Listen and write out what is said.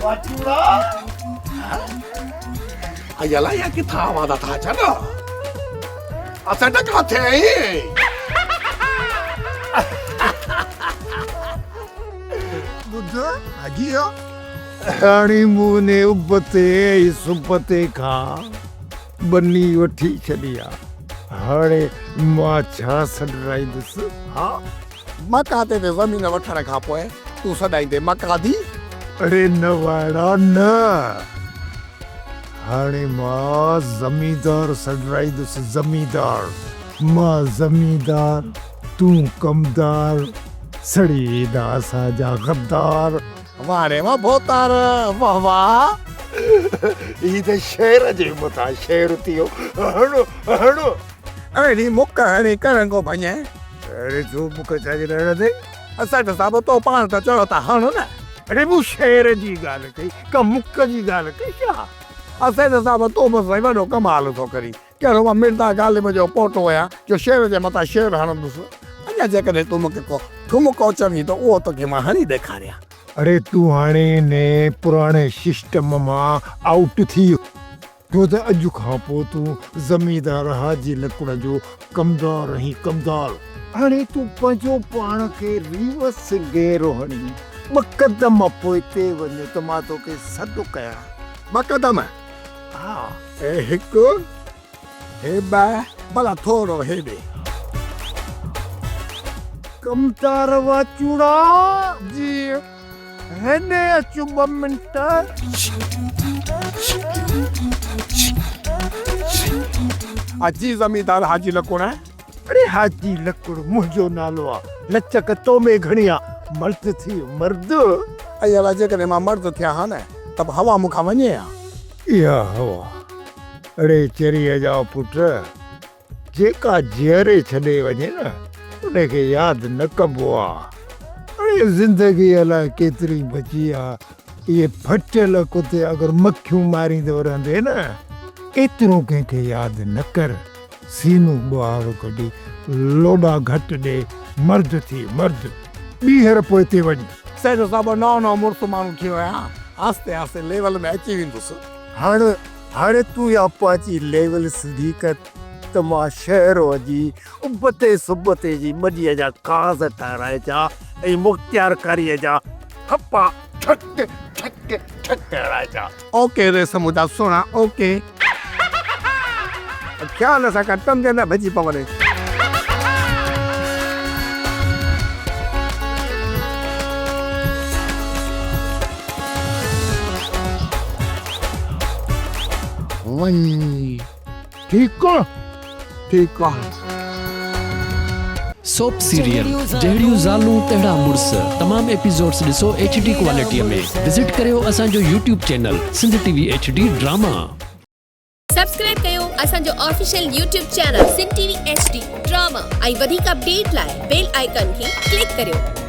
واچوڙا! اي الائي اها ڪٿان آواز ٿا اچن. اسان ڪاٿي آهين؟ ٻڌ اڳيان هاڻي مون انهي ابتي ۽ سبتي کان ٻني وٺي ڇڏي آ. هاڻي مان ڇا سڏرائيندس؟ ها؟ مڪاتي تي زمين وٺڻ کان پوء تون سڏائيندين مڪادي؟ اڙي نه وائڙا نه. هاڻي مان زميندار سڏرائيندس زميندار. مان زميندار، تون ڪمدار، سڙي ويندا اسان جا غدار. واهه ري واهه ڀوتار، واهه واهه. هي ته شعر جي مٿان شعر ٿي ويو. هڻ هڻ. اهڙي مڪ هڻي ڪرنگهو ڀڃين. اڙي تون مڪ ڇا جي لاء هڻندين؟ سيٺ صاحب تو پاڻ ته چيو ته هڻ نه. اڙي مون شعر جي ڳالهه ڪئي، ڪا مڪ جي ڳالهه ڪئي ڇا؟ سيٺ صاحب تون به سائين وڏو ڪمال ٿو ڪرين. ڪهڙو مان مرزا غالب جو پوٽو آهيان جو شعر جي مٿان شعر هڻندس. اڃا جيڪڏهن تون مون کي ڪو ٺمڪو چوين ته اهو توکي مان هڻي ڏيکاريان. اڙي تون هاڻي انهي پراڻي سسٽم مان آئوٽ ٿي ويو. ڇو ته اڄ کان پوء تون زميندار حاجي لڪڻ جو ڪمدار آهين، ڪمدار. هاڻي تون پنهنجو پاڻ کي ريورس گيئر هڻي ٻه قدم پوئتي وڃ ته مان توکي سڏ ڪيان. ٻه قدم؟ ها. هي هڪ، هي ٻه، ڀلا ٿورو هيڏي. ڪمدار واچوڙا! جي هيڏي اچ ٻه منٽ. اچي زميندار حاجي لڪڻ. اڙي حاجي لڪڻ منهنجو نالو آ، لچڪ تو ۾ گهڻي آ، مرد ٿي مرد. اي الا جيڪڏهن مان مرد ٿيان ها نه ته به هوا مون کان وڃي ها. اها هوا. اڙي چريء جا پٽ، جيڪا جيئري ڇڏي وڃي نه، ان کي ياد نه ڪبو آ. اڙي زندگي الائي ڪيتري بچي آ، اهي ڦٽيل ڪتي اگر مکيون ماريندو رهندي نه، ايترو ڪنهن کي ياد نه ڪر. سينو ٻاهر ڪڍي، لوڏا گهٽ ڏي، مرد ٿي مرد، ٻيهر پوئتي وڃ. سيٺ صاحب، نئون نئون مڙس ماڻهو ٿيو آهيان، آهستي آهستي ليول ۾ اچي ويندس. هاڻ هاڻي تون اها پنهنجي ليول سڌي ڪر ته مان شهر وڃي ابتي سبتي جي ٻنيء جا ڪاغذ ٺهرائجان ۽ مختيارڪاريء جا ٺپا ٺڪ ٺڪ ٺڪ هڻائجان. اوڪي ريس منهنجا سهڻا اوڪي. خيال سان ڪر ٽنگ نه ڀڄي پونئي. وڃ ٺيڪ آ ٺيڪ آ. سوپ سيريل جهڙيون زالون تهڙا مڙس تمام ايپيسوڊس ڏسو ايڇ ڊي ڪوالٽي ۾ وزٽ ڪريو اسان جو YouTube channel Sindh T V H D drama. Subscribe ڪيو اسان جو official YouTube channel Sindh T V H D drama ۽ وڌيڪ اپڊيٽ لاء بيل آئيڪان کي ڪلڪ ڪريو.